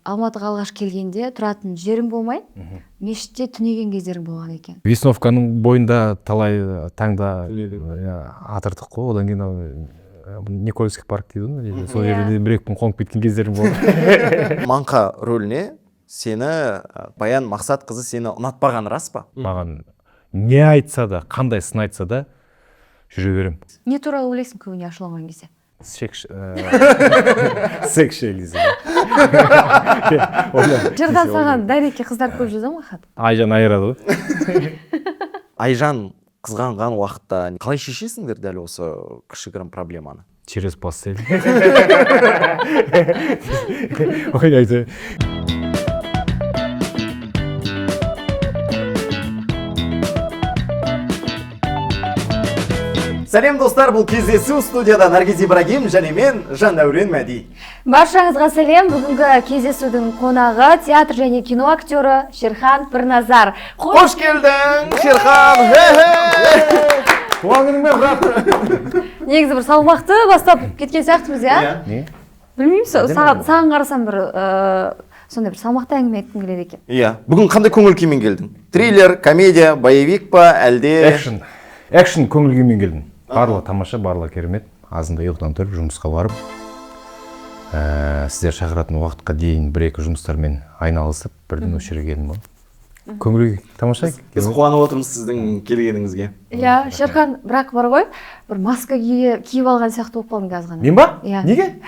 Алматыға алғаш келгенде тұратын жерің болмай, мешітте түнеген кездерің болған екен. Весновканың бойында талай таңда атырдық қой. Одан кейін Никольский парк дейді ғой, сол жерде бір екі күн қонып кеткен кездерім болды. Маңқа рөліне сені Баян Мақсатқызы сені ұнатпағаны рас па? Маған не айтса да, қандай сын айтса да, жүре беремін. Не туралы ойлайсың көбіне ашуланған кезде? Секс дейсің. Шерхан, саған директке қыздар көп жаза ма хат? Айжан айырады ғой. Айжан қызғанған уақытта қалай шешесіңдер дәл осы кішігірім проблеманы? Через постель. Ой. Сәлем, достар, бұл кездесу. Студияда Наргиз Ибрагим және мен, Жандәурен Мәди. Баршаңызға сәлем. Бүгінгі кездесудің қонағы театр және кино актері Шерхан Пірназар. Қош келдің, Шерхан! Туған күніңмен, брат! Негізі бір салмақты бастап кеткен сияқтымыз, иә? Не? Білмеймін, саған қарасам, бір сондай бір салмақты әңгіме айтқым келеді екен. Иә, бүгін қандай көңіл күймен келдің? Триллер, комедия, боевик па, әлде? Экшн. Экшн көңіл күймен келдім. Барлығы тамаша, барлығы керемет. Азында ұйқыдан тұрып, жұмысқа барып, сіздер шақыратын уақытқа дейін бір екі жұмыстармен айналысып, бірден осы жерге келдім ғой. Көңіл күй тамаша. Біз қуанып отырмыз сіздің келгеніңізге. Иә, Шерхан, бірақ бар ғой, бір маска киіп алған сияқты болып қалдың қазір ғана. Мен ба? Иә. Неге?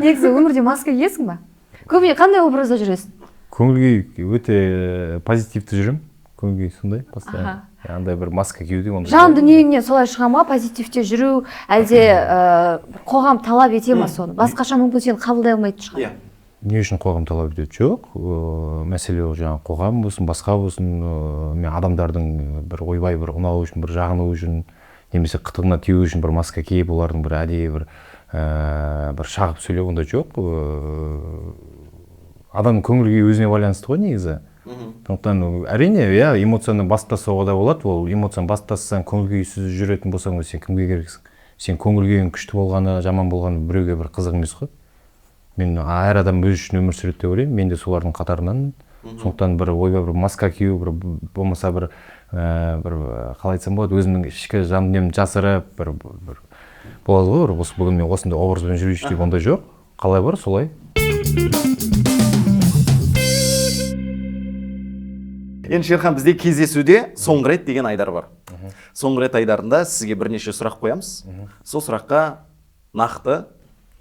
Негізі өмірде маска киесің ба? Көбіне қандай образда жүресің? Көңіл күй өте позитивті жүремін. Көңіл күй сондай постоянно. Андай бір маска кию деген ондай. Жан дүниеңнен солай шыға ма позитивте жүру, әлде қоғам талап ете ма соны? Басқаша мүмкін сені қабылдай алмайтын шығар. Иә. Не үшін қоғам талап етеді? Жоқ, мәселе ол жаңағы қоғам болсын, басқа болсын, мен адамдардың бір ойбай бір ұнауы үшін, бір жағынуы үшін, немесе қытығына тию үшін бір маска киіп, олардың бір әдейі бір бір шағып сөйлеу ондай жоқ. Адамның көңіл күйі өзіне байланысты ғой негізі. Сондықтан әрине, иә, эмоцияны басып тастауға да болады. Ол эмоцияны басып тастасаң, көңіл күйсіз жүретін болсаң, сен кімге керексің? Сен көңіл күйің күшті болғаны, жаман болғаны біреуге бір қызық емес қой. Мен әр адам өзі үшін өмір сүреді деп ойлаймын. Мен де солардың қатарынан. Сондықтан бір ойбай бір маска кию, бір болмаса бір бір қалай айтсам болады, өзімнің ішкі жан дүниемді жасырып, бір бір болады ғой, бір осы бүгін мен осындай образбен жүрейінші деп ондай жоқ. Қалай бар, солай. Енді, Шерхан, бізде кездесуде соңғы рет деген айдар бар. Соңғы рет айдарында сізге бірнеше сұрақ қоямыз. Сол сұраққа нақты,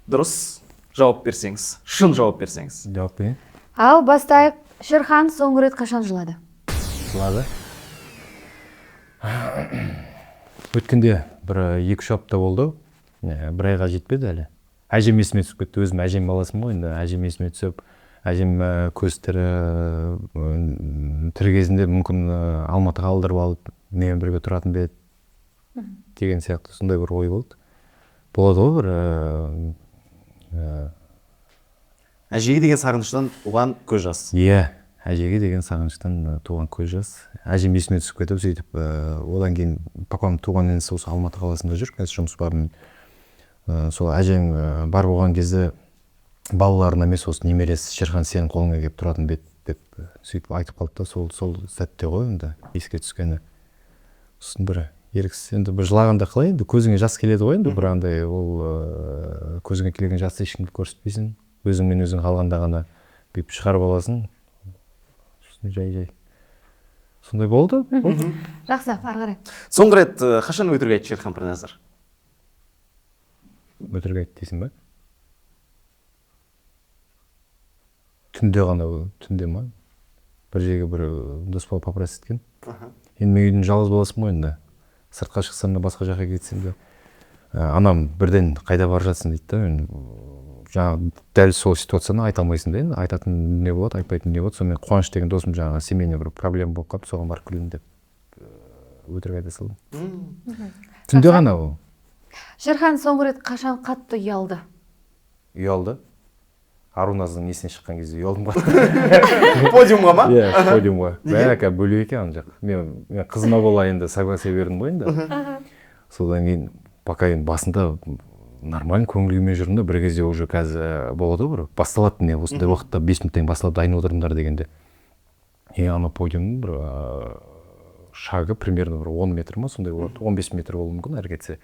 дұрыс жауап берсеңіз, шын жауап берсеңіз. Жауап берейін. Ал бастайық. Шерхан соңғы рет қашан жылады? Жылады. Өткенде бір 2-3 апта болды. Бір айға жетпеді әлі. Әжем есіме түсіп кетті. Өзім әжем баласымын ғой енді. Әжем есіме түсіп, әжем көз тірі, тірі кезінде мүмкін Алматыға алдырып алып, менімен бірге тұратын ба еді деген сияқты сондай бір ой болды. Болады ғой бір әжеге деген сағыныштан туған көз жас. Иә, әжеге деген сағыныштан туған көз жас. Әжем есіме түсіп кетіп, сөйтіп одан кейін папам туған інісі осы Алматы қаласында жүр, қазір жұмыс бабымен. Сол әжең бар болған кезде балаларына емес, осы немересі Шерхан сенің қолыңа келіп тұратын бе еді деп сөйтіп айтып қалды да, сол сәтте ғой енді еске түскені. Сосын бір еріксіз енді бір жылағанда қалай енді көзіңе жас келеді ғой енді, бір андай ол көзіңе келген жасты ешкімге көрсетпейсің. Өзіңмен өзің қалғанда ғана бүйтіп шығарып аласың. Сосын жай-жай. Сондай болды. Жақсы, ары қарай. Соңғы рет қашан өтірік айтты Шерхан Пірназар? Өтірік айтты дейсің ба? Түнде ғана, түнде ма? Бір жерге бір дос бала попросить еткен. Енді мен үйдің жалғыз баласымын ғой енді. Сыртқа шықсам да, басқа жаққа кетсем де. Анам бірден қайда бара жатсың дейді да. Енді жаңағы дәл сол ситуацияны айта алмайсың да енді. Айтатын не болады, айтпайтын не болады. Сонымен Қуаныш деген досым жаңағы семейный бір проблема болып қалып, соған барып келдім деп өтірік айта салдым. Түнде ғана ол. Шерхан соңғы рет қашан қатты ұялды? Ұялды? Аруназдың несіне шыққан кезде ұялдым қатты. Подиумға ма? Иә, подиумға. Бәрі бөлек екен ана жақ. Мен қызыма бола енді согласие бердім ғой енді. Содан кейін пока енді басында Нормально көңіл күймен жүрдім да, бір кезде уже қазір болады ғой, бір басталады не осындай уақытта 5 минуттан кейін басталады, дайын отырыңдар дегенде. И ана подиумның бір шагы примерно бір 10 метр ма сондай болады, 15 метр болуы мүмкін әрі кетсе.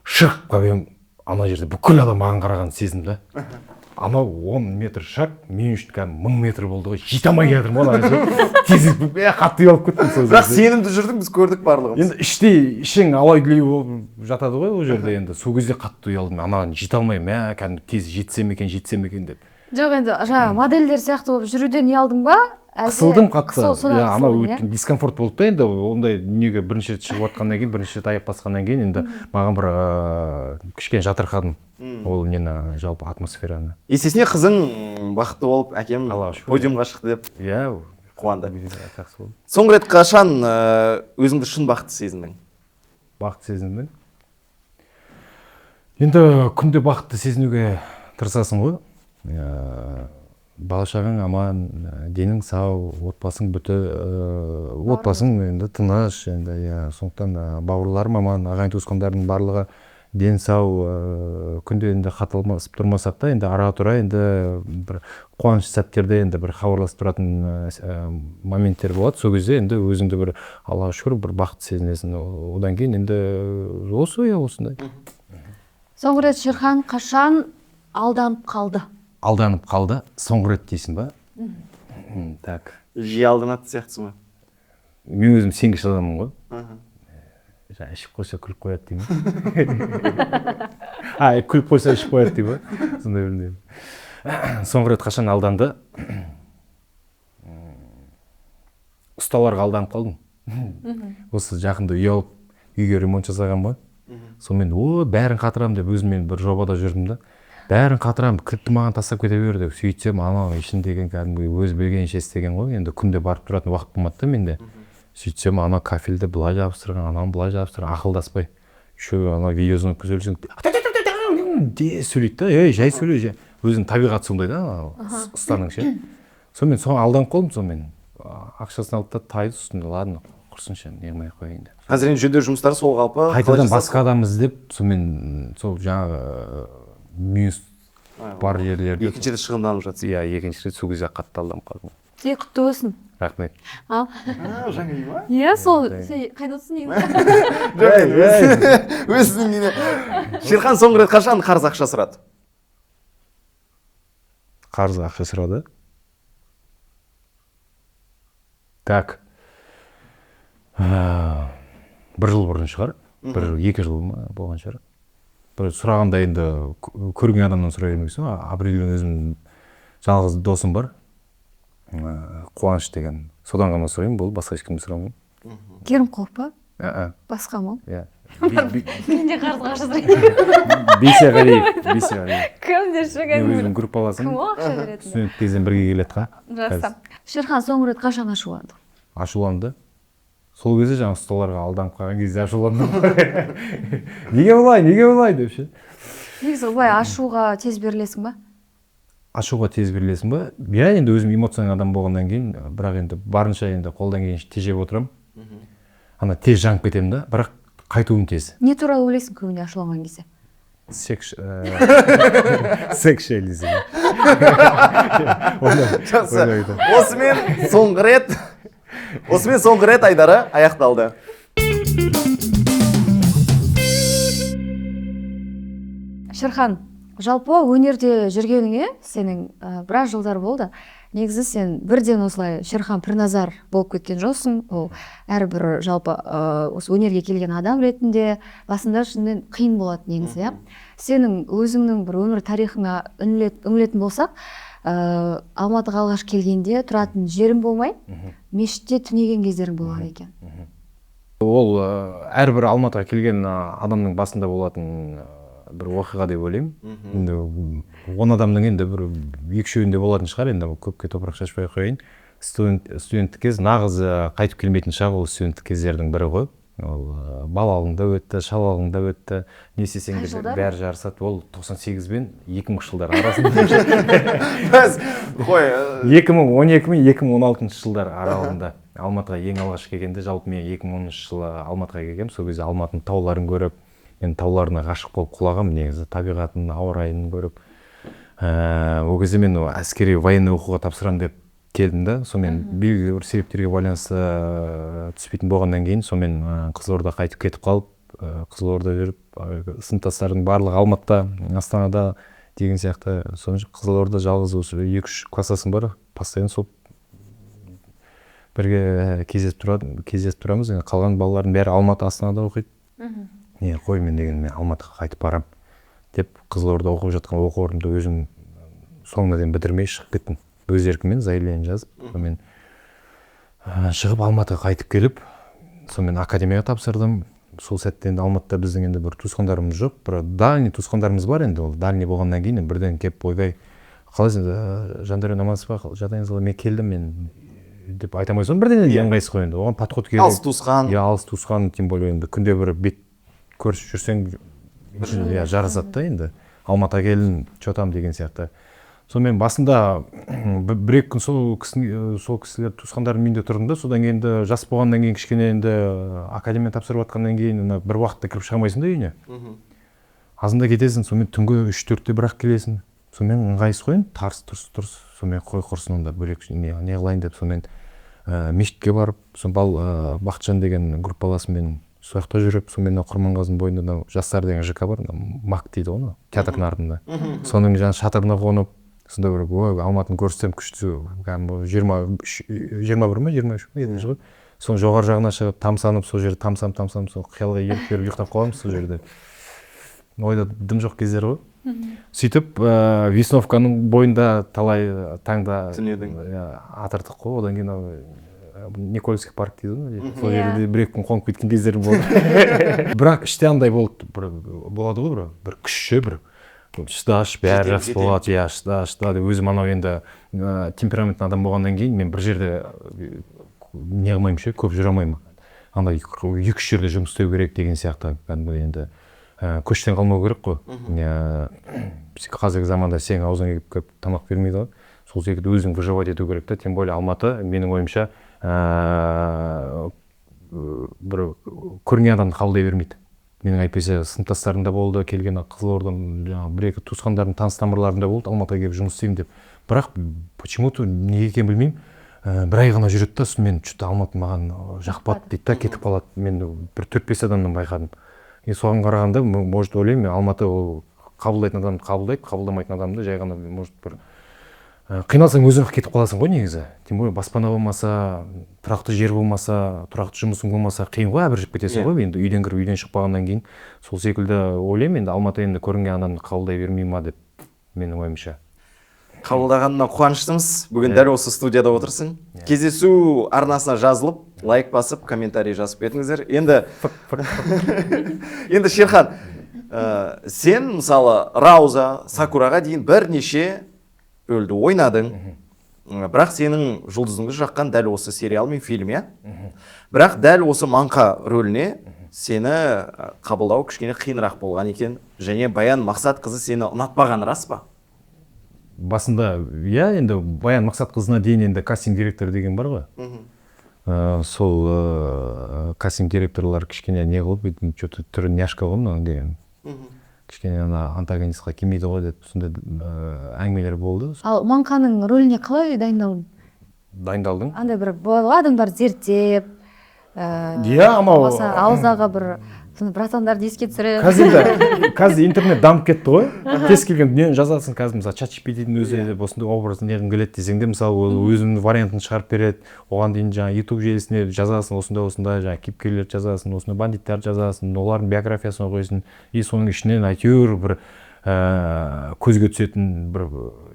Шығып қалып едім, ана жерде бүкіл адам маған қарағанын сездім да. Анау 10 метр шаг мен үшін кәдімгі 1000 метр болды ғой, жете алмай келатырмын ғой ана жерде. Тез қатты ұялып кеттім сол Бірақ жерде. сенімді жүрдің, біз көрдік барлығымыз. Енді іштей ішің алай дүлей болып жатады ғой ол жерде енді. Сол кезде қатты ұялдым, анаған жете алмай, мә, кәдімгі тез жетсем екен, жетсем екен деп. Жоқ, енді жаңа модельдер сияқты болып жүруден ұялдың ба? Қысылдым қатты. Содан Иә, анау қысылдың, иә? өткен дискомфорт болды да енді, ондай дүниеге бірінші рет шығып жатқаннан кейін, бірінші рет аяқ басқаннан кейін енді маған бір кішкене жатырқадым. Ол нені, жалпы атмосфераны. Есесіне қызың бақытты болып, әкем Аллаға шүкір. подиумға шықты деп Иә, қуанды. Жақсы болды. Соңғы рет қашан өзіңді шын бақытты сезіндің? Бақытты сезіндің? Енді күнде бақытты сезінуге тырысасың ғой. Бала шағаң аман, денің сау, отбасың бүті, отбасың енді тыныш, енді, иә, сондықтан бауырларым аман, ағайын туысқандардың барлығы ден сау, күнде енді хат алмасып тұрмасақ та, енді ара тұра енді бір қуаныш сәттерде енді бір хабарласып тұратын моменттер болады. Сол кезде енді өзіңді бір Аллаға шүкір бір бақытты сезінесің. Одан кейін енді осы, иә, осындай. Соңғы рет Шерхан қашан алданып қалды? Алданып қалды, соңғы рет дейсің ба? Так. Жиі алданатын сияқтысың ба? Мен өзім сенгіш адаммын ғой. Жаңа ішіп қойса күліп қояды деймін. А, күліп қойса ішіп қояды деймін ба? Сондай білмеймін. Соңғы рет қашан алданды? Ұсталарға алданып қалдым. Осы жақында үй алып, үйге ремонт жасаған ғой. Сонымен, о, бәрін қатырамын деп өзіммен бір жобада жүрдім да. Бәрін қатырамын, кілтті маған тастап кете бер деп. Сөйтсем, анау ішін деген кәдімгі өз білгенше істеген ғой. Енді күнде барып тұратын уақыт болмады да менде. Сөйтсем, ана кафельді былай жабыстырған, ананы былай жабыстырған, ақылдаспай. Еще ана видеозвонок сөйлесең, де сөйлейді да, ей, жай сөйле, жай. Өзінің табиғаты сондай да, анау ұстаның ше. Сонымен, соған алданып қалдым сонымен. Ақшасын алды да тайды үстіне, ладно, құрсыншы, не қылмай ақ қояйын деп. Қазір енді жөндеу жұмыстары сол қалпы, Қайтадан қалай басқа адам іздеп, сонымен сол жаңағы минус бар жерлерде. Екінші рет шығынданып жатсың. Иә, екінші рет сол кезде қатты алданып қалдым. Е, құтты болсын. Рахмет. Ал. А, жаңа үй ма? Иә, сол, сен қайда отырсың негізі? Жоқ, өзінің үйіне. Шерхан соңғы рет қашан қарыз ақша сұрады? Қарыз ақша сұрады? Так. Бір жыл бұрын шығар. Бір екі жыл ма болған шығар. Бір сұрағанда енді көрген адамнан сұрай бермейсің ғой. Определенно өзім жалғыз досым бар. Қуаныш деген. Содан ғана сұраймын, болды, басқа ешкімнен сұрамаймын. Керімқұлов па? Ә-ә. Басқа ма? Иә. Мен де қарызға ақша сұраймын. Бейсеғалиев, Бейсеғалиев. Кім деп шыға Мен өзім группаласым. Кім ол ақша беретін? Студент кезден бірге келеді ға. Жақсы. Шерхан соңғы рет қашан ашуланды? Ашуланды. Сол кезде жаңа ұсталарға алданып қалған кезде ашуландым. Неге бұлай, неге бұлай деп ше. Негізі былай ашуға тез берілесің ба? Ашуға тез берілесің ба? Иә, енді өзім эмоционал адам болғаннан кейін, бірақ енді барынша енді қолдан келгенше тежеп отырамын. Ана тез жанып кетемін да, бірақ қайтуым тез. Не туралы ойлайсың көбіне ашуланған кезде? Секс, секс жайлы десең. Жақсы. Осымен соңғы рет, осымен соңғы рет айдары аяқталды. Шерхан, жалпы өнерде жүргеніңе сенің біраз жылдар болды. Негізі сен бірден осылай Шерхан Пірназар болып кеткен жоқсың. Ол әрбір жалпы осы өнерге келген адам ретінде басында шынымен қиын болады негізі, иә. Сенің өзіңнің бір өмір тарихыңа үңілетін болсақ, Алматыға алғаш келгенде тұратын жерің болмай, мешітте түнеген кездерің болған екен. Ол әрбір Алматыға келген адамның басында болатын бір оқиға деп ойлаймын. Енді 10 адамның енді бір екі-үшеуінде болатын шығар, енді көпке топырақ шашпай қояйын. Студенттік кез нағыз қайтып келмейтін шақ, ол студенттік кездердің бірі ғой. Ол балалығың да өтті, шалалығың да өтті. Не істесең де Қай жылдар? бәрі жарысады. Ол тоқсан сегіз бен екі мыңыншы жылдар арасында. Біз қой, Екі мың он екі мен екі мың он алтыншы жылдар аралығында Алматыға ең алғаш келгенде, жалпы мен екі мың оныншы жылы Алматыға келгенмін. Сол кезде Алматының тауларын көріп, Мен тауларына ғашық болып құлағанмын негізі, табиғатын, ауа райын көріп. Ол кезде мен әскери военный оқуға тапсырамын деп келдім да, сонымен белгілі бір себептерге байланысты түспейтін болғаннан кейін, сонымен Қызылорда қайтып кетіп қалып, Қызылорда жүріп, сыныптастардың барлығы Алматыда, Астанада деген сияқты. Соны Қызылорда жалғыз осы 2-3 класстасым бар, постоянно сол бірге кездесіп тұрамыз. Енді қалған балалардың бәрі Алматы, Астанада оқиды. Не қой, мен деген мен Алматыға қайтып барамын деп, Қызылорда оқып жатқан оқу орнымды өзім соңына дейін бітірмей шығып кеттім, өз еркіммен заявление жазып. Сонымен шығып, Алматыға қайтып келіп, сонымен академияға тапсырдым. Сол сәтте енді Алматыда біздің енді бір туысқандарымыз жоқ, бір дальний туысқандарымыз бар. Енді ол дальний болғаннан кейін бірден келіп: «Ойбай, қалайсың, Жандәурен, амансыз ба, жағдайыңыз қалай, мен келдім мен», – деп айта алмайсың ғой бірден. Енді ыңғайсыз ғой, енді оған подход керек. Алыс туысқан. Иә, алыс туысқан, тем более енді күнде бір бет көрісіп жүрсең, иә, жарасады да. Енді Алматыға келдім, че там деген сияқты. Сонымен басында бір екі күн сол кісілер, туысқандарымның үйінде тұрдым да. Содан кейін енді жас болғаннан кейін, кішкене енді академия тапсырып жатқаннан кейін, ана бір уақытта кіріп шыға алмайсың да үйіне, азында кетесің. Сонымен түнгі 3-4-те бірақ келесің. Сонымен ыңғайсыз ғой енді, тарс тұрс тұрс. Сонымен қой, құрсын, онда бөлек не қылайын деп, сонымен мешітке барып, сол Бақытжан деген группаласыммен сол жақта жүріп, сонымен мынау Құрманғазының бойында мынау «Жастар» деген ЖК бар, мынау МАК дейді ғой, мынау театрдың артында, соның жаңағы шатырына қонып, сонда бір, ой, Алматыны көрсетсем, күшті, кәдімгі 23, 21 ма, 23 па еді ғой. Соның жоғары жағына шығып, тамсанып, сол жерде тамсанып, тамсанып, сол қиялға еріп беріп, ұйықтап қаламыз сол жерде, ойда дым жоқ кездер ғой. Сөйтіп Весновканың бойында талай таңда түнедің. Иә, атырдық қой. Одан кейін анау Никольский парк дейді ғой, сол жерде бір екі күн қонып кеткен кездерім болды. Бірақ іште андай болды, бір болады ғой, бір күш ше, бір шыдашы, бәрі Жетемін, жақсы болады, иә, шыда, шыда деп. Өзім анау енді темпераментный адам болғаннан кейін, мен бір жерде не қылмаймын ше, көп жүре алмаймын. Андай екі үш жерде жұмыс істеу керек деген сияқты, кәдімгі енді көштен қалмау керек қой. Қазіргі заманда сенің аузыңа келіп көп тамақ бермейді ғой. Сол секілді өзің выживать ету керек та. Тем более Алматы, менің ойымша, бір көрінген адамды қабылдай бермейді. Менің әйтпесе сыныптастарым да болды келген Қызылордадан, жаңағы бір екі туысқандарым, таныс тамырларым да болды Алматыға келіп жұмыс істеймін деп. Бірақ почему то, неге екенін білмеймін, бір ай ғана жүреді да, сонымен че то Алматы маған жақпады дейді да, кетіп қалады. Мен бір төрт бес адамнан байқадым. И соған қарағанда, может, ойлаймын мен, Алматы ол қабылдайтын адамды қабылдайды, қабылдамайтын адамды жай ғана, может, бір қиналсаң, өзің ақ кетіп қаласың ғой негізі. Тем более баспана болмаса, тұрақты жер болмаса, тұрақты жұмысың болмаса, қиын ғой, әбіржіп кетесің ғой енді үйден кіріп, үйден шықпағаннан кейін. Сол секілді ойлаймын енді, Алматы енді көрінген адамды қабылдай бермей ма деп, менің ойымша. Қабылдағанына қуаныштымыз. Бүгін дәл осы студияда отырсың. Кездесу арнасына жазылып, лайк басып, комментарий жазып кетіңіздер. Енді, Шерхан, сен мысалы Рауза, Сакураға дейін бірнеше рөлді ойнадың. Бірақ сенің жұлдызыңды жаққан дәл осы сериал мен фильм, иә. Бірақ дәл осы Маңқа рөліне сені қабылдау кішкене қиынырақ болған екен және Баян Мақсатқызы сені ұнатпағаны рас па? Басында иә. Енді Баян Мақсатқызына дейін енді кастинг директор деген бар ғой. Сол кастинг директорлар кішкене не қылып, че то түрі няшка ғой мынаның деген, кішкене ана антагонистқа келмейді ғой деп, сондай әңгімелер болды. Ал Маңқаның рөліне қалай дайындалдың? Дайындалдың? Андай бір болады ғой, адамдарды зерттеп, Иә, анау болмаса ауыздағы бір соны братандарды еске түсіріп. Қазір енді, қазір интернет дамып кетті ғой, кез келген дүниені жазасың. Қазір мысалы чат GPT-дің өзі де осындай образ неғым келеді десең де, мысалы, ол өзінің вариантын шығарып береді. Оған дейін жаңағы Ютуб желісіне жазасың, осындай осындай жаңағы кейіпкерлерді жазасың, осындай бандиттарды жазасың, олардың биографиясын оқисың, и соның ішінен әйтеуір бір көзге түсетін бір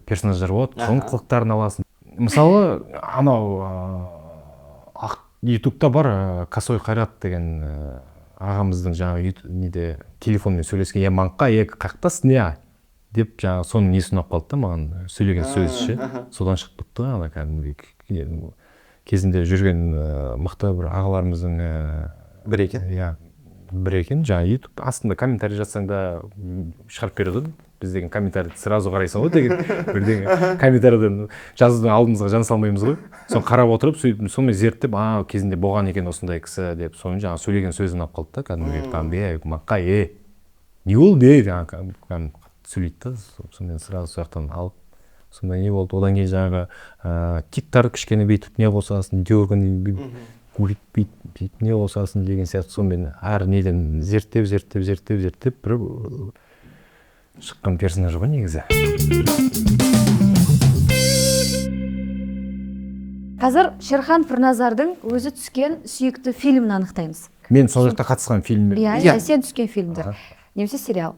персонаждар болады, соның қылықтарын аласың. Мысалы, анау ақ Ютубта бар Косой Қайрат деген ағамыздың жаңағы неде телефонмен сөйлескен: «Е, маңқа, е, қаяқтасың, не?» деп, жаңағы соның несі ұнап қалды да маған, сөйлеген сөзі ше. Содан шығып кетті ғой ана кәдімгідей. Кезінде жүрген мықты бір ағаларымыздың бір екен. Иә, бір екен. Жаңағы Ютуб астында комментарий жазсаң да, шығарып береді ғой. Біз деген комментарийді сразу қарайсың ғой деген, бірдеңе комментарийден жазудың алдымызға жан салмаймыз ғой. Соны қарап отырып, сөйтіп сонымен зерттеп, а кезінде болған екен осындай кісі деп, соның жаңағы сөйлеген сөзі ұнап қалды да кәдімгідей. Там: «Е, маққа, е», Не болды ей, сөйлейді да, сонымен сразу сол жақтан алып, сондай не болды. Одан кейін жаңағы тиктар кішкене бүйтіп не қосасың, дерган бүйтіп не қосасың деген сияқты. Сонымен әр неден зерттеп зерттеп зерттеп зерттеп бір шыққан персонаж ғой негізі. Қазір Шерхан Пірназардың өзі түскен сүйікті фильмін анықтаймыз. Мен сол жақта қатысқан фильмдер. Иә, сен түскен фильмдер немесе сериал.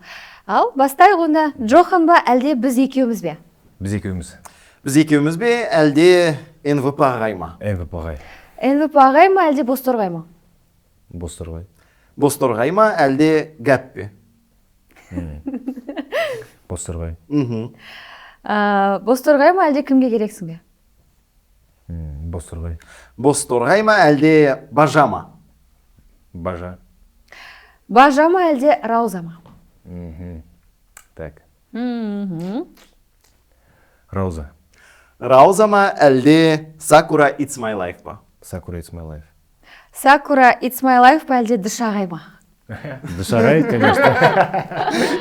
Ал бастайық онда. Джохан ба, әлде біз екеуміз бе? Біз екеуміз. Біз екеуміз бе, әлде НВП ағай ма? НВП ағай. НВП ағай ма, әлде Бозторғай ма? Бозторғай. Бозторғай ма, әлде Гәп пе? Бозторғай. Бозторғай ма, әлде Кімге керексің бе? Бозторғай. Бозторғай ма, әлде Бажа ма? Бажа. Бажа ма, әлде Рауза ма? Так. Рауза. Рауза ма, әлде Сакура It's My Life па? Сакура It's My Life. Сакура It's My Life па, әлде Дыш ағай ма? Дыш ағай, конечно.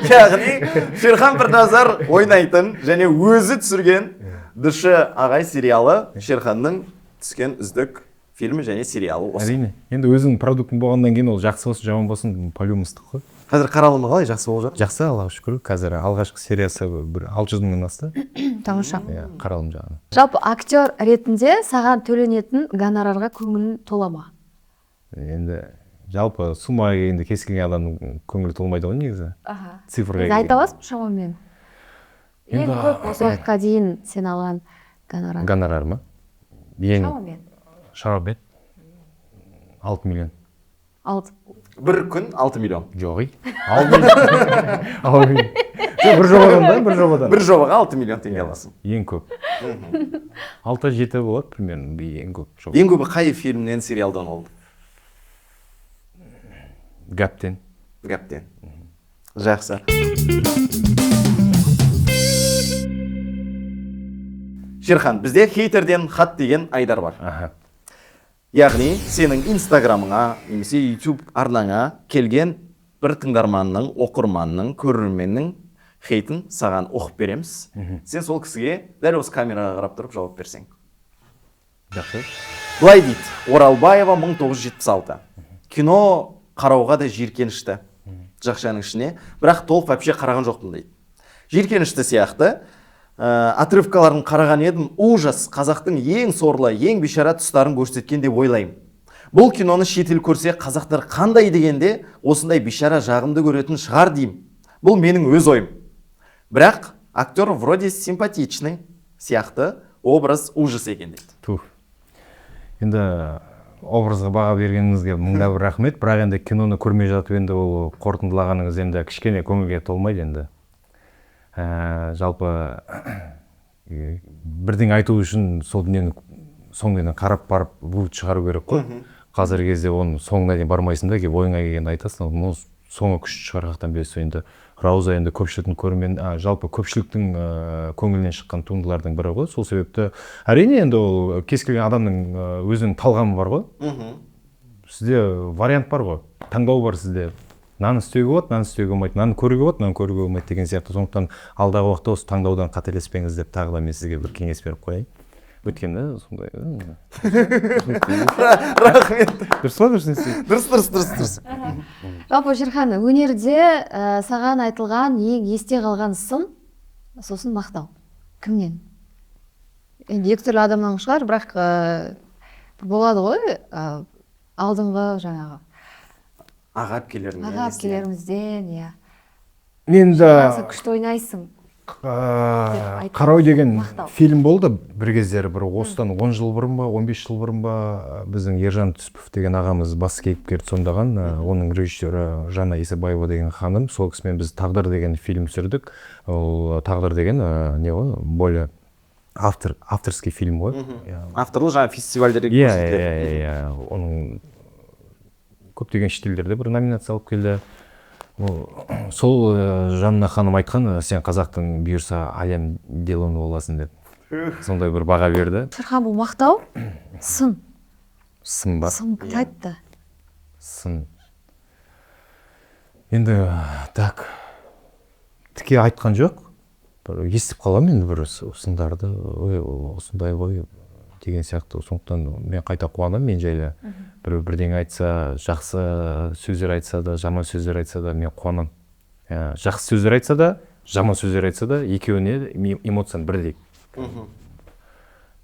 Яғни Шерхан Пірназар ойнайтын және өзі түсірген Дышы ағай сериалы Шерханның түскен үздік фильмі және сериалы осы. Әрине. Енді өзінің продуктың болғаннан кейін ол жақсы болсын, жаман болсын, по-любому ыстық қой. Қазір қаралымы қалай, жақсы болып жатыр? Жақсы, Аллаға шүкір. Қазір алғашқы сериясы бір 600 мыңнан асты. Тамаша. Иә, қаралым жағынан. Жалпы актер ретінде саған төленетін гонорарға көңілің тола ма? Енді жалпы суммаға келгенде кез келген адамның көңілі толмайды ғой негізі. Аха. Цифрға келгенде. Айта аласың ба шамамен? Ең көп осы уақытқа дейін сен алған гонорар. Гонорар ма? Ең шамамен. Шамамен 6 миллион. 6. Бір күн 6 миллион. Жоқ, 6 миллион. Жоқ, бір жобадан да, бір жобадан. Бір жобаға 6 миллион теңге аласың. Ең көп. 6-7 болады примерно, ең көп жоба. Ең көбі қай фильмнен, сериалдан болды? Гәптен. Гәптен. Жақсы. Шерхан, бізде хейтерден хат деген айдар бар. Аха. Яғни сенің Инстаграмыңа немесе YouTube арнаңа келген бір тыңдарманның, оқырманның, көрерменнің хейтін саған оқып береміз. Сен сол кісіге дәл осы камераға қарап тұрып жауап берсең. Жақсы. Былай дейді, Оралбаева 1976. Кино қарауға да жиіркенішті. Жақшаның ішіне, бірақ толық вообще қараған жоқпын дейді. Жиіркенішті сияқты. Отрывкаларын қараған едім, ужас, қазақтың ең сорлы, ең бейшара тұстарын көрсеткен деп ойлаймын. Бұл киноны шетел көрсе, қазақтар қандай дегенде, осындай бейшара жағымды көретін шығар деймін. Бұл менің өз ойым. Бірақ актер вроде симпатичный сияқты, образ ужас екен дейді. Тух. Енді образға баға бергеніңізге мыңда бір рахмет, бірақ енді киноны көрмей жатып енді ол қорытындылағаныңыз енді кішкене көңілге толмайды енді. Жалпы бірдеңе айту үшін сол дүниені соңына дейін қарап барып вывод шығару керек қой. Қазіргі кезде оның соңына дейін бармайсың да, келіп ойыңа келгенді айтасың, ол соңы күшті шығар жақтан берсе. Енді Рауза енді көпшіліктің көрермен, жалпы көпшіліктің көңілінен шыққан туындылардың бірі ғой. Сол себепті әрине енді ол кез келген адамның өзінің талғамы бар ғой. Сізде вариант бар ғой, таңдау бар сізде. Наны істеуге болады, наны істеуге болмайды, наны көруге болады, наны көруге болмайды деген сияқты. Сондықтан алдағы уақытта осы таңдаудан қателеспеңіз деп тағы да мен сізге бір кеңес беріп қояйын. Өйткені сондай. Рахмет. Дұрыс па, дұрыс не? Дұрыс, дұрыс, дұрыс, дұрыс. Жалпы Шерхан, өнерде саған айтылған ең есте қалған сын, сосын мақтау. Кімнен? Енді екі түрлі адамнан шығар, бірақ болады ғой, алдыңғы жаңағы аға әпкелеріңізден. Аға әпкелерімізден, иә. Енді сен күшті ойнайсың. Қарау деген фильм болды бір кездері, бір осыдан 10 жыл бұрын ба, 15 жыл бұрын ба, біздің Ержан Түсіпов деген ағамыз бас кейіпкерді сомдаған, оның режиссері Жанна Исабаева деген ханым, сол кісімен біз Тағдыр деген фильм түсірдік. Ол Тағдыр деген не ғой, более авторский фильм ғой. Авторлы жаңа фестивальдерде көрсетіледі. Иә, оның көптеген шетелдерде бір номинация алып келді. Сол Жанна ханым айтқан, сен қазақтың бұйырса Ален Делоны боласың деп. Сондай бір баға берді. Шерхан, бұл мақтау? Сын. Сын ба? Сын айтты. Сын. Енді так, Тіке айтқан жоқ, бір естіп қаламын енді бір сындарды, ой, осындай ғой деген сияқты. Сондықтан мен қайта қуанамын, мен жайлы біреу бірдеңе айтса, жақсы сөздер айтса да, жаман сөздер айтса да, мен қуанамын. Жақсы сөздер айтса да, жаман сөздер айтса да, екеуіне эмоциям бірдей.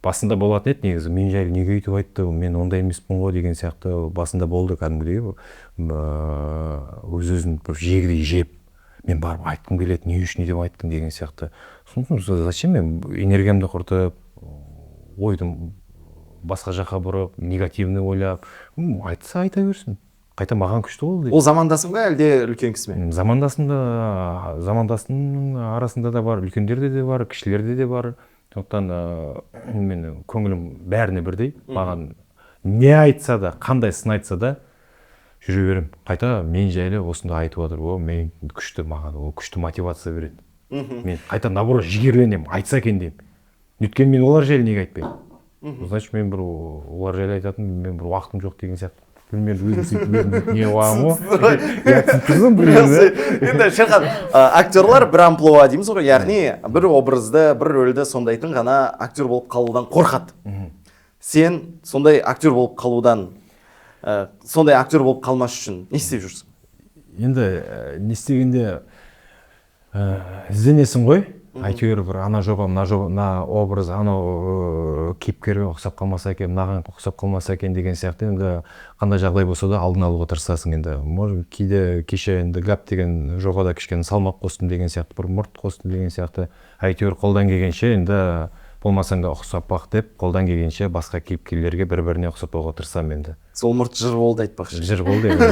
Басында болатын еді негізі, мен жайлы неге өйтіп айтты, мен ондай емеспін ғой деген сияқты басында болды кәдімгідей. Өз-өзін бір жегідей жеп, мен барып айтқым келеді, не үшін не деп айттың деген сияқты. Сосын зачем мен энергиямды құртып, ойды басқа жаққа бұрып, негативный ойлап, айтса айта берсін. Қайта маған күшті болды. Ол замандасың ба, әлде үлкен кісі ме? Замандасым да, замандасымның арасында да бар, үлкендерде де бар, кішілерде де бар. Сондықтан мен көңілім бәріне бірдей. Маған не айтса да, қандай сын айтса да жүре беремін. Қайта мен жайлы осында айтып жатыр, о, мен күшті, маған ол күшті мотивация береді. Мен қайта наоборот жігерленемін, айтса екен деймін. Өйткені мен олар жайлы неге айтпаймын? Значит, мен бір олар жайлы айтатын, мен бір уақытым жоқ деген сияқты. Білмедім, өзім сөйтіп өзім не қыламын ғой. Я түсініп тұрмын, білмедім, да. Енді Шерхан, актерлар бір амплуа дейміз ғой, яғни бір образды, бір рөлді сомдайтын ғана актер болып қалудан қорқады. Сен сондай актер болып қалудан, сондай актер болып қалмас үшін не істеп жүрсің? Енді не істегенде, ізденесің ғой. Әйтеуір бір ана жоба, мына жоба, мына образ, анау кейіпкерге ұқсап қалмаса екен, мынаған ұқсап қалмаса екен деген сияқты. Енді қандай жағдай болса да алдын алуға тырысасың енді. Может, кейде кеше енді гәп деген жобада кішкене салмақ қостым деген сияқты, бір мұрт қостым деген сияқты. Әйтеуір қолдан келгенше енді болмасаң да ұқсап бақ деп, қолдан келгенше басқа кейіпкерлерге бір-біріне ұқсатпауға тырысамын енді. Сол мұрт жыр болды айтпақшы. Жыр болды енді.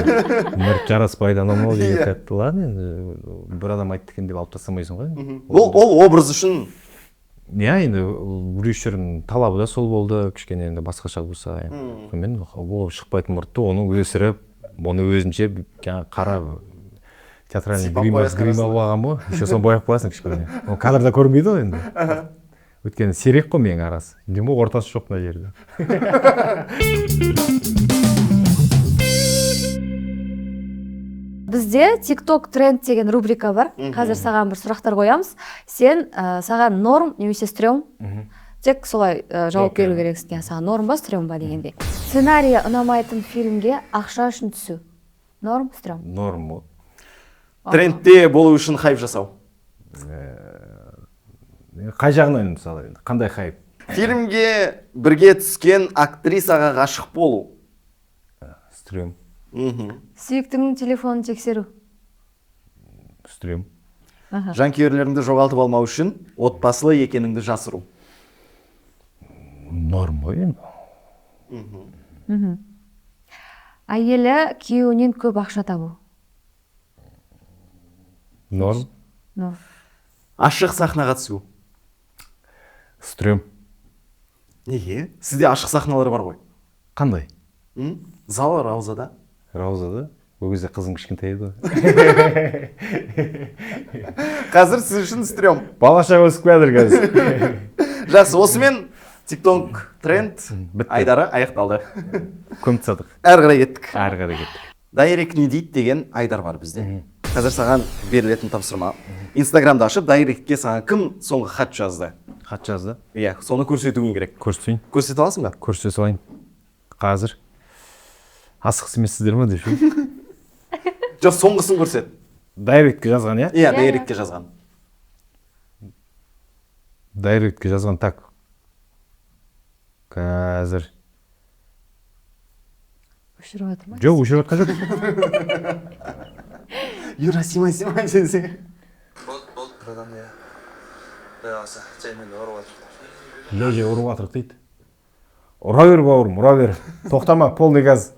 Мұрт жараспайды, анау мынау деген сияқты. Ладно, енді бір адам айтты екен деп алып тастамайсың ғой енді. Ол образ үшін? Иә, енді режиссердің талабы да сол болды, кішкене енді басқаша болса. Сонымен ол шықпайтын мұртты оны өсіріп, оны өзінше жаңағы қара театральный Сипап қоясың грим арасына. алып алған ғой. Еще соны бояп қоясың кішкене. Ол кадрда көрінбейді ғой енді. Өйткені сирек қой менің арасы. Деймін ғой, ортасы жоқ мына жерде. Бізде TikTok тренд деген рубрика бар. Қазір саған бір сұрақтар қоямыз. Сен, саған норм немесе стрём, тек солай жауап беру керексің. Иә, саған норм ба, стрём ба дегендей. Сценарийі ұнамайтын фильмге ақша үшін түсу. Норм, стрём? Норм ғой. Трендте болу үшін хайп жасау. Қай жағынан мысалы енді? Қандай хайп? Фильмге бірге түскен актрисаға ғашық болу. Стрём. Сүйіктіңнің телефонын тексеру. Стрём. Жанкүйерлеріңді жоғалтып алмау үшін отбасылы екеніңді жасыру. Норм ғой енді. Әйелі күйеуінен көп ақша табу. Норм. Норм. Ашық сахнаға түсу. Стрём. Неге? Сізде ашық сахналар бар ғой. Қандай? Зал Раузада. Раузада? Ол кезде қызым кішкентай еді ғой. Қазір сіз үшін стрём. Балаша өсіп келе жатыр қазір. Жақсы, осымен TikTok тренд Бітті. айдары аяқталды. Көміп тастадық. Әрі қарай кеттік. Әрі қарай кеттік. Дайрект не дейді деген айдар бар бізде. Қазір саған берілетін тапсырма. Инстаграмды ашып, дайректке саған кім соңғы хат жазды? Хат жазды? Иә, соны көрсетуің керек. Көрсетейін. Көрсете аласың ба? Көрсете салайын. Қазір. Асығыс емессіздер ма деп ше? Жоқ, соңғысын көрсет. Дайректке жазған, иә? Иә, дайректке жазған. Дайректке жазған, так. Қазір. Өшіріп жатыр ма? Жоқ, өшіріп жатқан жоқ. Юра, снимай, снимай, десең. Болды, болды, братан, иә. Құдай қаласа, жаймен ұрып жатыр. Жай, жай ұрып жатыр дейді. Ұра бер, бауырым, ұра бер. Тоқтама, полный газ.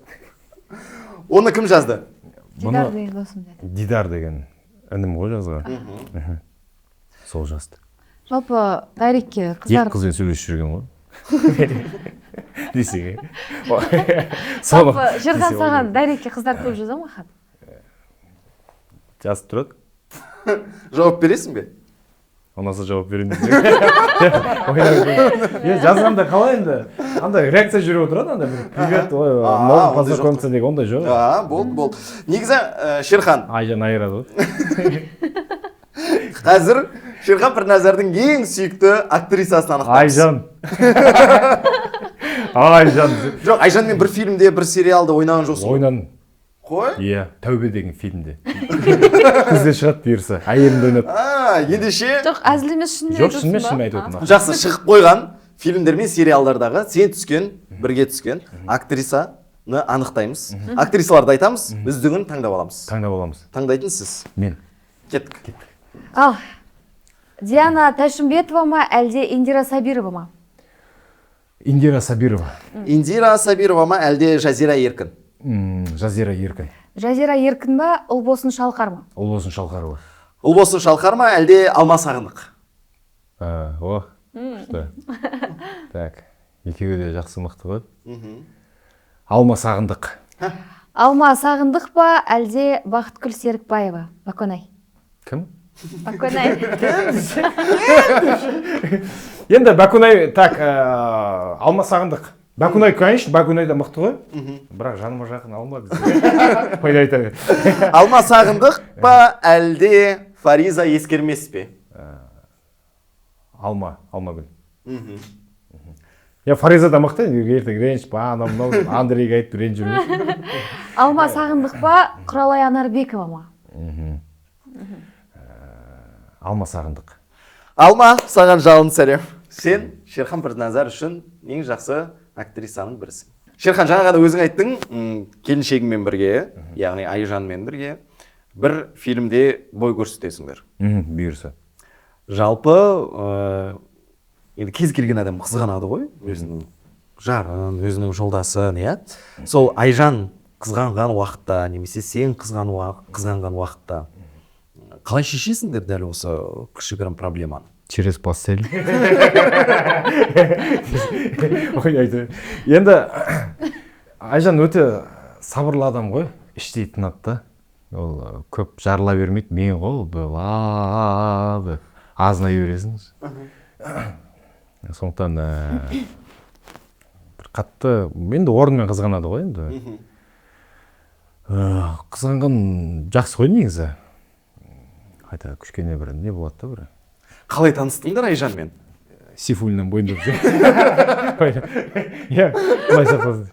Оны кім жазды? Дидар деген досым деді. Дидар деген інім ғой жазған. Сол жазды. Жалпы дайректке қыздар Екі қызбен сөйлесіп жүрген ғой. Десең, е. Жалпы Шерхан, саған дайректке қыздар көп жаза ма хат? Жазып тұрады. Жауап бересің бе? Ұнаса жауап беремін десең. Е, жазғанда қалай енді? Андай реакция жүріп отырады, андай бір привет, ой, можно Ондай жоқ познакомиться деген ондай жоқ. А, болды, болды. Негізі, Шерхан. Айжан айырады ғой. Қазір Шерхан Пірназардың ең сүйікті актрисасын анықтаймыз. Айжан. Айжан. Жоқ, Айжанмен бір фильмде, бір сериалда ойнаған жоқсың ғой. Ойнадым. Қой? Иә, Тәубе деген фильмде. Күзде шығады бұйырса. Әйелімді ойнады. А, ендеше Жоқ, әзіл емес, шынымен Жоқ, айтып шынымен, отырсың шынымен ба? айтып отырмын. Жақсы, шығып қойған фильмдер мен сериалдардағы сен түскен, бірге түскен актрисаны анықтаймыз. Актрисаларды айтамыз, үздігін таңдап аламыз. Таңдап аламыз. Таңдайтын сіз. Мен. Кеттік. Ал, Диана Тәшімбетова ма, әлде Индира Сабирова ма? Индира Сабирова. Индира Сабирова ма, әлде Жазира Еркін? Жазира Еркін. Жазира Еркін ба, Ұлбосын Шалқар ма? Ұлбосын Шалқарова. Ұлбосын Шалқар ма, әлде Алма Сағындық? О, күшті. Так, екеуі де жақсы, мықты ғой. Алма Сағындық. Алма Сағындық па, әлде Бақытгүл Серікбаева? Баконай. Кім? Баконай. Енді Бакунай, так, Алма Сағындық. Бакунай, конечно, Бакунай да мықты ғой. Бірақ жаныма жақын Алма бізге. Пайда айтады. Алма Сағындық па, әлде Фариза Ескермес пе? Алма, Алмагүл. Я, Фариза да мықты, ертең ренжіп, анау мынау Андрейге айтып ренжіп жүрмеші. Алма Сағындық па, Құралай Анарбекова ма? Алма Сағындық. Алма, саған жалын сәлем. Сен Шерхан Пірназар үшін ең жақсы актрисаның бірісің. Шерхан, жаңа ғана өзің айттың, келіншегіңмен бірге, яғни Айжанмен бірге бір фильмде бой көрсетесіңдер. Бұйырса. Жалпы, енді кез келген адам қызғанады ғой, өзінің жарын, өзінің жолдасын, иә? Сол Айжан қызғанған уақытта, немесе сен қызғанған уақытта қалай шешесіңдер дәл осы кішігірім проблеманы? Через постель. Ой, айтты. Енді Айжан өте сабырлы адам ғой, іштей тынады да. Ол көп жарыла бермейді, мен ғой, ол бұл, а деп азынай бересің. Сондықтан бір қатты енді орнымен қызғанады ғой енді. Қызғанған жақсы ғой негізі. Қайта кішкене бір не болады да бір. Қалай таныстыңдар Айжанмен? Сейфуллиннің бойында жүр. Иә, құдай сақтасын.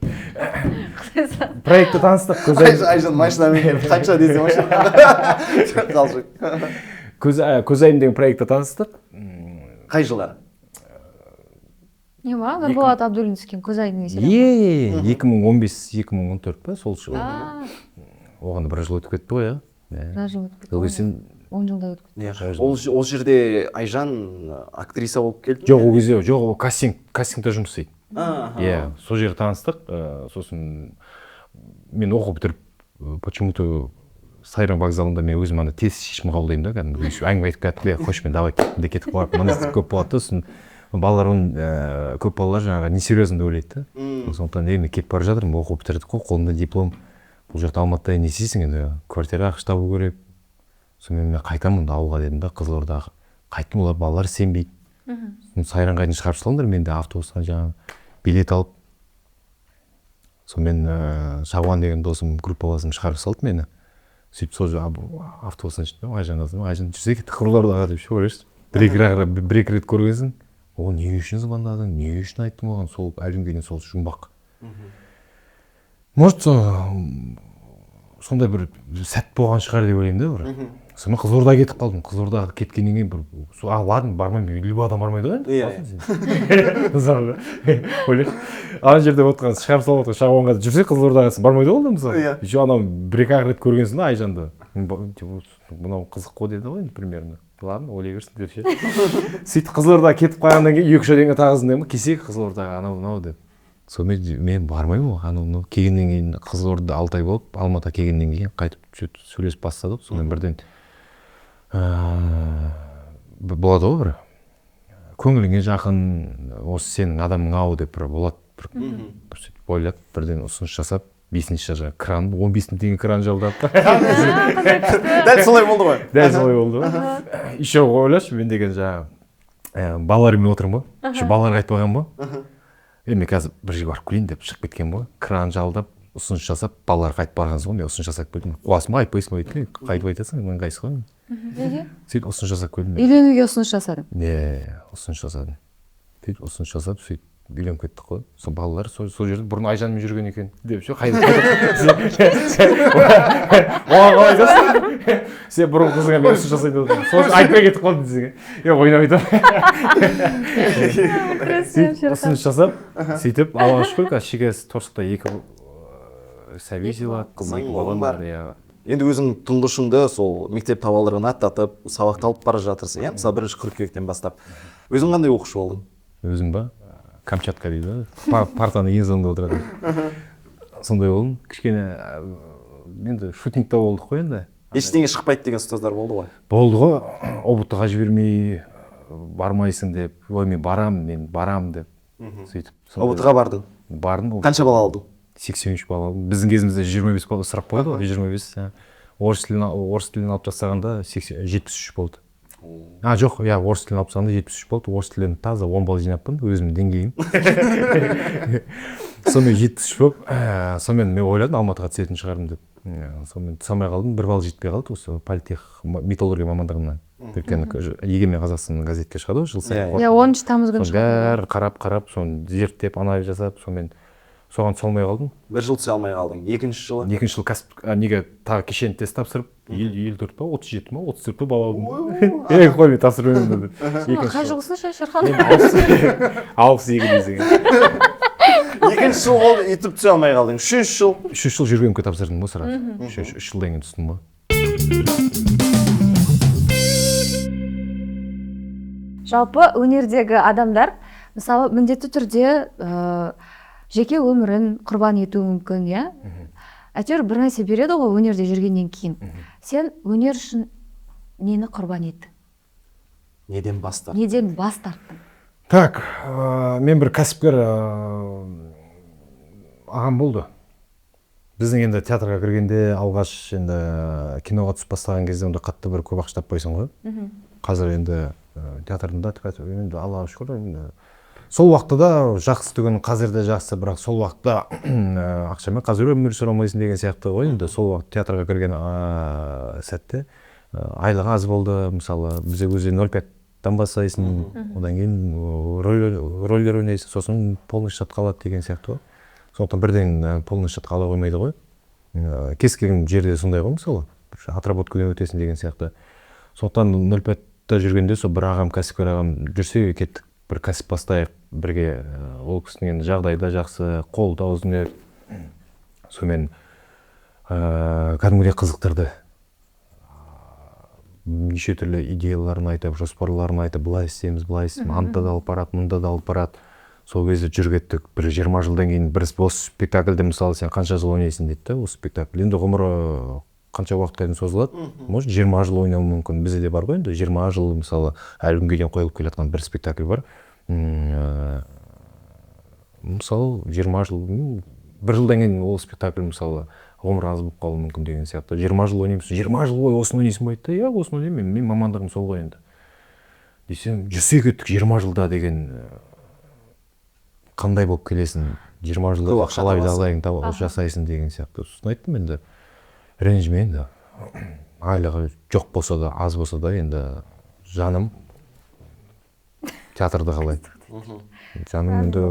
Проектте таныстық. Айжан машинамен келіп, қанша десе машина. Қалжың. Көзайым деген проектте таныстық. Қай жылдары? Не ма? Нұрболат Абдуллин түскен Көзайым деген сериал. 2015-2014 па, сол жылы. Оған бір жыл өтіп кетті ғой, иә? Бір жыл өтіп кетті. Ол кезде 10 жылдай өтіп кетті. Ол жерде Айжан актриса болып келді? Жоқ, ол кезде жоқ, ол кастингте жұмыс істейді. Иә, сол жерде таныстық. Сосын мен оқу бітіріп, почему-то Сайрам вокзалында мен өзім ана тез шешім қабылдаймын да, кәдімгі әңгіме айтып кеттім, қойшы мен давай кеттім де кетіп қалып, мына көп болады да, сосын балалар оны, көп балалар жаңағы несерьезно деп ойлайды да. Сондықтан мен кетіп бара жатырмын, оқу бітірдік қой, қолымда диплом, бұл жақта Алматыда не істейсің енді, квартира ақша табу керек. Сонымен мен қайтамын ауылға дедім да, Қызылордаға қайттым, олар балалар сенбейді. Сайранға дейін шығарып салыңдар, мен де автобустан жаңағы билет алып, сонымен Шағуан деген досым, группаласым шығарып салды мені. Сөйтіп сол автобустан шықтым, Айжан досым, Айжан жүрсе кеттік Қызылордаға деп ше, ойлашы. Бір екі рет көргенсің, ол не үшін звондадың, не үшін айттың оған, сол әлі күнге дейін сол жұмбақ. Может, сондай бір сәт болған шығар деп ойлаймын да бір. Сонымен Қызылордаға кетіп қалдым. Қызылордаға кеткеннен кейін бір, ладно, бармаймын, любой адам бармайды ғой енді. Мысалы, ойлашы, ана жерде отырған, шығарып салып отырған Шағуанға жүрсе Қызылордаға бармайды ғой ол да мысалы. Еще анау бір екі ақ рет көргенсің да Айжанды. Мынау қызық қой деді ғой енді примерно. Ладно, ойлай берсін деп ше. Сөйтіп Қызылордаға кетіп қалғаннан кейін 2-3 айдан кейін тағы звондаймын, келсек Қызылордаға анау мынау деп. Сонымен мен бармаймын ғой, анау мынау келгеннен кейін Қызылорда 6 ай болып, Алматыға келгеннен кейін қайтып сөйлесіп бастадық. Сонымен бірден болады ғой бір көңіліңе жақын, осы сенің адамың ау деп бір болады бір, бір сөйтіп ойлап бірден ұсыныс жасап, 5-ші жаңағы кран, 15 мың теңге кран жалдап. Дәл солай болды ғой. Дәл солай болды ғой. Еще ойлашы, мен деген жаңағы балалармен отырмын ғой. Еще балаларға айтпағанмын ғой. Мен қазір бір жерге барып келейін деп шығып кеткен ғой. Кран жалдап, Ұсыныс жасап, балалар қайтып барған соң мен ұсыныс жасап келдім. Қуасың ба, айтпайсың ба дейді. Қайтып айтасың, ыңғайсыз ғой. Неге? Сөйтіп ұсыныс жасап келдім. Үйленуге ұсыныс жасадың? Не, ұсыныс жасадым. Сөйтіп ұсыныс жасап, сөйтіп үйленіп кеттік қой. Сол балалар сол жерде бұрын Айжанмен жүрген екен деп ше, қайда оған қалай айтасың? Сен бұрын қызыңа мен ұсыныс жасайды деп сол айтпай кетіп қалдым десең. Е, ойнап айтамын. Сөйтіп ұсыныс жасап, сөйтіп Аллаға шүкір, қазір шекарасы торсықта 2 сәби сыйлады, 2 балам бар. Енді өзің тұңғышыңды сол мектеп табалдырығын аттатып, сабақты алып бара жатырсың, иә? Мысалы, 1 қыркүйектен бастап. Өзің қандай оқушы болдың? Өзім ба? Камчатка дейді, партаның ең соңында отырады. Сондай болдым. Кішкене енді шутникта болдық қой енді. Ештеңе шықпайды деген ұстаздар болды ғой? Болды ғой. ҰБТ-ға жібермей, бармайсың деп, ой, мен барам, мен барам деп. Сөйтіп. ҰБТ-ға бардың? Бардым. Қанша бала алдың? 83 бала алдым. Біздің кезімізде 25 бала сұрақ қойды ғой, 25. Орыс тілін алып тастағанда 73 болды. А, жоқ, иә, орыс тілін алып тастағанда 73 болды. Орыс тілінен таза 10 балл жинаппын, өзімнің деңгейім. Сонымен 73 болып, сонымен мен ойладым, Алматыға түсетін шығармын деп. Сонымен түсе алмай қалдым, 1 балл жетпей қалды осы политех металлургия мамандығына. Өйткені Егемен Қазақстан газетке шығады ғой жыл сайын. Иә, 10 тамыз күні шығады. Бәрі қарап-қарап, соны зерттеп, анализ жасап, сонымен соған түсе алмай қалдым. Бір жыл түсе алмай қалдың. Екінші жылы? Екінші жылы кәсіп, неге тағы кешенді тест тапсырып, 54 па, 37 ма, 34 па бала алдым. Ей, қой, мен тапсырмаймын деді. Қай жылғысың, Шерхан? 62 десең. Екінші жыл болды, өйтіп түсе алмай қалдың. Үшінші жыл? Үшінші жыл Жүргеновке тапсырдым ғой сразу. Үш жылдан кейін түстім ғой. Жалпы өнердегі адамдар, мысалы, міндетті түрде жеке өмірін құрбан етуі мүмкін, иә? Әйтеуір бір нәрсе береді ғой өнерде жүргеннен кейін. Сен өнер үшін нені құрбан еттің? Неден бас тарттың? Неден бас тарттың? Так, мен бір кәсіпкер ағам болды. Біздің енді театрға кіргенде алғаш енді киноға түсіп бастаған кезде онда қатты бір көп ақша таппайсың ғой. Қазір енді театрдың да енді Аллаға шүкір енді сол уақытта да жақсы түгін, қазір де жақсы, бірақ сол уақытта ақшамен қазір өмір сүре алмайсың деген сияқты ғой. Енді сол уақыт театрға кірген сәтте айлығы аз болды, мысалы, бізде өзі 0,5-тан бастайсың, одан кейін рөлдер ойнайсың, сосын полный штатқа алады деген сияқты ғой. Сондықтан бірден полный штатқа ала қоймайды ғой. Кез келген жерде сондай ғой, мысалы, отработкадан өтесің деген сияқты. Сондықтан 0,5-та жүргенде сол бір ағам, кәсіпкер ағам, жүрсе кеттік, бір кәсіп бастайық бірге. Ол кісінің енді жағдайы да жақсы, қолы да ұзын еді. Сонымен кәдімгідей қызықтырды. Неше түрлі идеяларын айтып, жоспарларын айтып, былай істейміз, былай істейміз, анда да алып барады, мында да алып барады. Сол кезде жүріп кеттік. Бір 20 жылдан кейін бір осы спектакльде, мысалы, сен қанша жыл ойнайсың дейді да, осы спектакль. Енді ғұмыры қанша уақытқа дейін созылады? Может, 20 жыл ойнауы мүмкін. Бізде де бар ғой енді 20 жыл, мысалы, әлі күнге дейін қойылып келе жатқан бір спектакль бар. Мысалы, 20 жыл, бір жылдан кейін ол спектакль, мысалы, ғұмыры аз болып қалуы мүмкін деген сияқты. 20 жыл ойнаймын, 20 жыл бойы осыны ойнайсың ба дейді. Иә, осыны ойнаймын, мен мамандығым сол ғой енді. Десем, жүрсе кеттік 20 жылда деген қандай болып келесің, 20 жылда қалай жағдайың жасайсың деген сияқты. Сосын айттым енді, ренжіме енді, айлығы жоқ болса да, аз болса да, енді жаным театрды қалайды. Жаным енді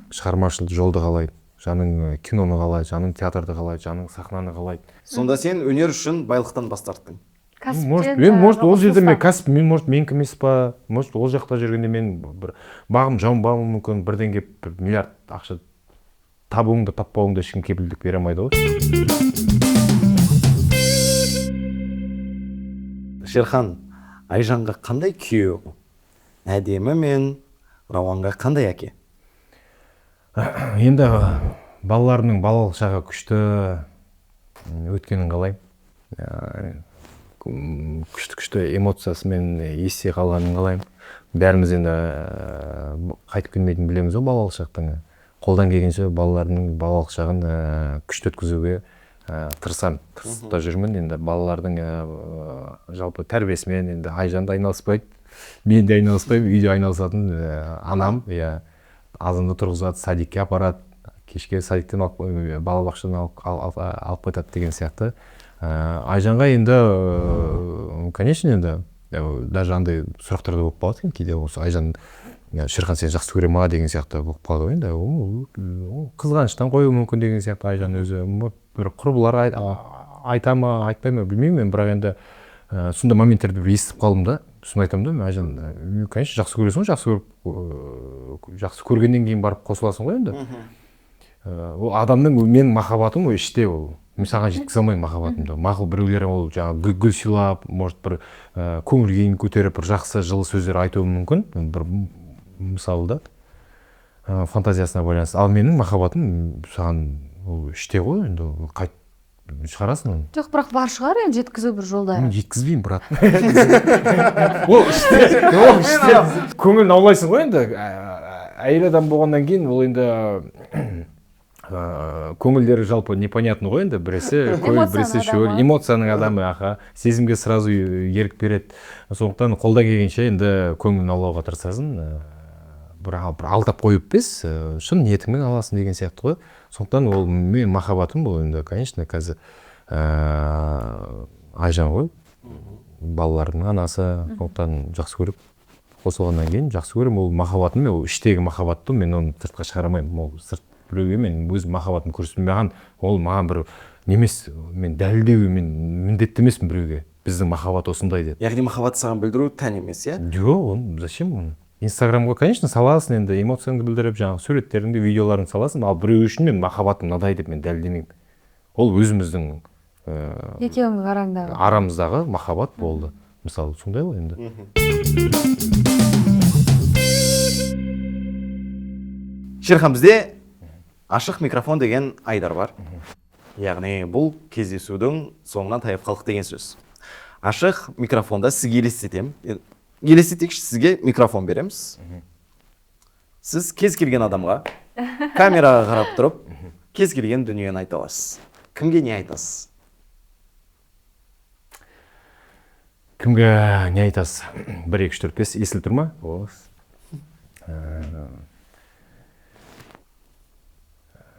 шығармашылық жолды қалайды, жаның киноны қалайды, жаның театрды қалайды, жаның сахнаны қалайды. Сонда сен өнер үшін байлықтан бас тарттың? Может, может, ол жерде мен кәсіп, мен, может, менікі емес па, может, ол жақта жүргенде мен бір бағым жанбауым мүмкін, бірден келіп бір миллиард ақша табуыңды, таппауыңды ешкім кепілдік бере алмайды ғой. Шерхан, Айжанға қандай күйеу? Әдемі мен Рауанға қандай әке? Енді балаларымның балалық шағы күшті өткенін қалаймын. Күшті-күшті эмоциясымен есте қалғанын қалаймын. Бәріміз енді қайтып келмейтінін білеміз ғой балалық шақтың. Қолдан келгенше балалардың балалық шағын күшті өткізуге тырысамын, тырысып та жүрмін. Енді балалардың жалпы тәрбиесімен енді Айжан да айналыспайды, мен де айналыспаймын, үйде айналысатын анам, иә, азанда тұрғызады, садикке апарады, Кешке садиктен алып, балабақшадан алып қайтады деген сияқты. Айжанға енді, конечно, енді даже андай сұрақтар да болып қалады екен кейде, осы Айжан Шерхан сені жақсы көре ма деген сияқты болып қалады ғой енді. Ол қызғаныштан қоюы мүмкін деген сияқты. Айжан өзі бір құрбылар айта ма, айтпай ма, білмеймін мен, бірақ енді сондай моменттерді бір естіп қалдым да. Соны айтамын да мен: Айжан, конечно, жақсы көресің ғой, жақсы көріп, жақсы көргеннен кейін барып қосыласың ғой енді. Ол адамның, менің махаббатым ол іште, ол мен саған жеткізе алмаймын махаббатымды. Мақұл, біреулер ол жаңағы гүл сыйлап, может, бір көңіл күйін көтеріп, бір жақсы жылы сөздер айтуы мүмкін, бір мысалы да, фантазиясына байланысты. Ал менің махаббатым саған ол іште ғой енді, қайт шығарасың оны? Жоқ, бірақ бар шығар енді жеткізу бір жолдары. Мен жеткізбеймін, брат, ол іште, ол іште. Көңілін аулайсың ғой енді, әйел адам болғаннан кейін ол енді көңілдері жалпы непонятно ғой енді, біресе көл, біресе шөл, эмоцияның адамы, аха, сезімге сразу ерік береді. Сондықтан қолдан келгенше енді көңілін аулауға тырысасың, бір алдап қойып емес, шын ниетіңмен аласың деген сияқты ғой. Сондықтан ол менің махаббатым бұл енді, конечно, қазір Айжан ғой, балалардың анасы, сондықтан жақсы көріп қосылғаннан кейін жақсы көремін. Ол махаббатым, ол іштегі махаббатты мен оны сыртқа шығара алмаймын. Ол сырт біреуге мен өз махаббатымды көрсетпей, маған ол маған бір немес, мен дәлелдеуге мен міндетті емеспін біреуге, біздің махаббат осындай деп. Яғни махаббат саған білдіру тән емес, иә? Жоқ, оны зачем? Оны Инстаграмға, конечно, саласың енді, эмоцияңды білдіріп, жаңағы суреттеріңді, видеоларыңды саласың. Ал біреу үшін мен махаббатым мынадай деп мен дәлелдемеймін. Ол өзіміздің екеуіңнің араңдағы арамыздағы махаббат болды, мысалы, сондай ғой енді. Шерхан, бізде ашық микрофон деген айдар бар. Яғни бұл кездесудің соңынан таяп қалдық деген сөз. Ашық микрофонда сізге елестетемін. Елестетейікші, сізге микрофон береміз. Сіз кез келген адамға камераға қарап тұрып, кез келген дүниені айта аласыз. Кімге не айтасыз? Кімге не айтасыз? 1, 2, 3, 4, 5 естіліп тұр ма?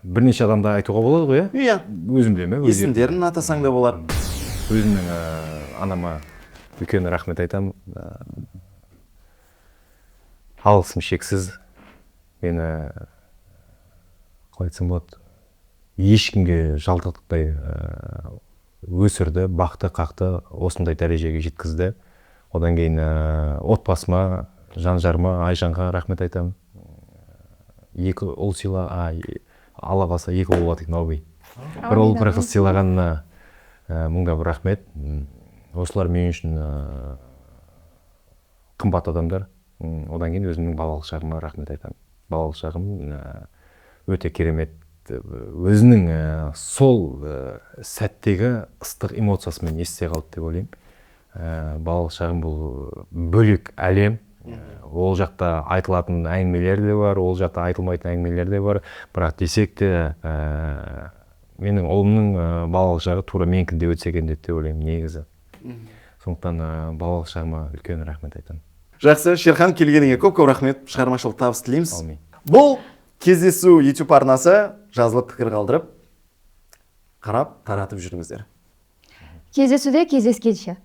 Бірнеше адамды айтуға болады ғой, иә? Иә. Өзім білемін, иә? Есімдерін атасаң да болады. Өзімнің анама үлкен рахмет айтамын. Алғысым шексіз. Мені, қалай айтсам болады, ешкімге жалтақтықтай өсірді, бақты, қақты, осындай дәрежеге жеткізді. Одан кейін отбасыма, жан жарыма, Айжанға рахмет айтамын. Екі ұл сыйла, Алла қаласа екі ұл болады екен, аумин. Бір ұл, бір қыз сыйлағанына мыңда бір рахмет. Осылар мен үшін қымбат адамдар. Одан кейін өзімнің балалық шағыма рахмет айтамын. Балалық шағым өте керемет, өзінің сол сәттегі ыстық эмоциясымен есте қалды деп ойлаймын. Балалық шағым бұл бөлек әлем. Ол жақта айтылатын әңгімелер де бар, ол жақта айтылмайтын әңгімелер де бар. Бірақ десек те, менің ұлымның балалық шағы тура менікіндей өтсе екен деп ойлаймын негізі. Сондықтан балалық шағыма үлкен рахмет айтамын. Жақсы, Шерхан, келгеніңе көп-көп рахмет. Шығармашылық табыс тілейміз. Аумин. Бұл кездесу YouTube арнасы, жазылып, пікір қалдырып, қарап, таратып жүріңіздер. Кездесуде кездескенше.